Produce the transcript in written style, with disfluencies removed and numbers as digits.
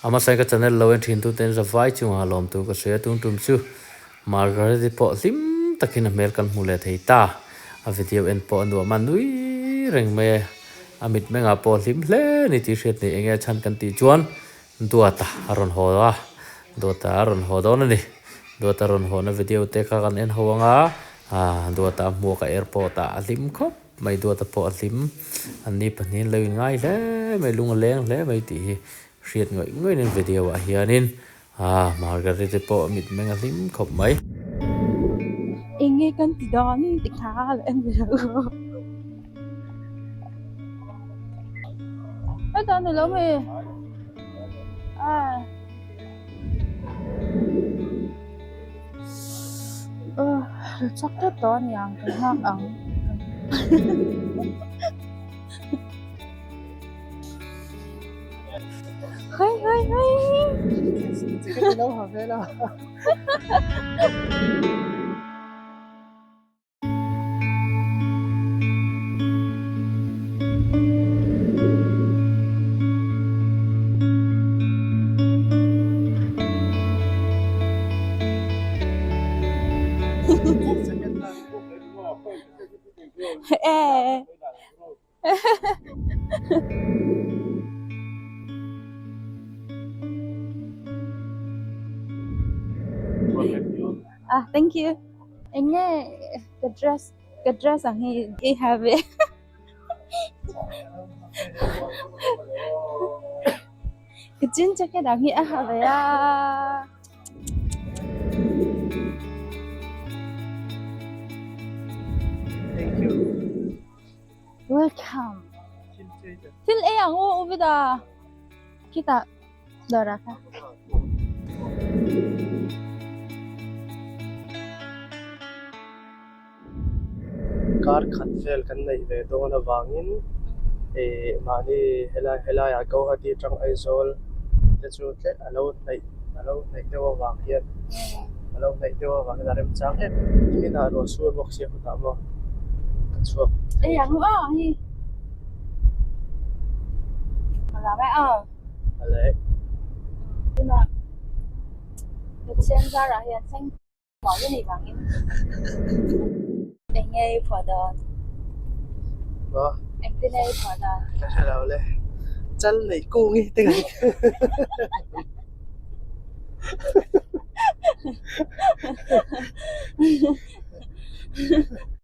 A hmasa in ka channel lo en thin tu ten zavai chungah lawm tur ka sawi a, tun tum chu Margaret-i pawh hlim takin a hmel kan hmu leh thei ta. A video en pawh a nuam a, nui reng mai e. A mitmengah pawh hlim hle a ni tih hriat nei eng nge chhan kan tih chuan Duata a rawn haw a, Duata a rawn haw dawn a ni. Duata rawn hawna video te kha kan en ho ang a, Duata a hmuak a airport ah a hlim khawp mai, Duata pawh a hlim. An ni pahnihin lo inngai hle mai, lung a leng hle mai tih hi hriat ngawih ngawih in video ah hianin Margaret-i pawh mitmeng a hlim khawp mai. Eng nge kan ti dawn ti kha la en ve lo. Hetah ni lo mi? Chak tawp tawh a niang kan nghak ang. Hei hei hei. Eh. Ah, thank you. Eng nge ka dress ka dress ang hi i ha ve. Ka jean jacket ang hi a ha ve a. Thank you. Welcome. Thil ei ang u Uvida. Khitah dawrah kha. Kar khat vel kan neih ve dawn avangin ih mahni helai helaiah Guwahati atang Aizawl te chu tlem a lo hnaih a lo hnaih deuh avang hian a lo hnaih deuh avangin a remchang em nimin ah ruah sur bawk sia kutah maw ka chhuak thei Ka hre lo le chal neih kung hi te kan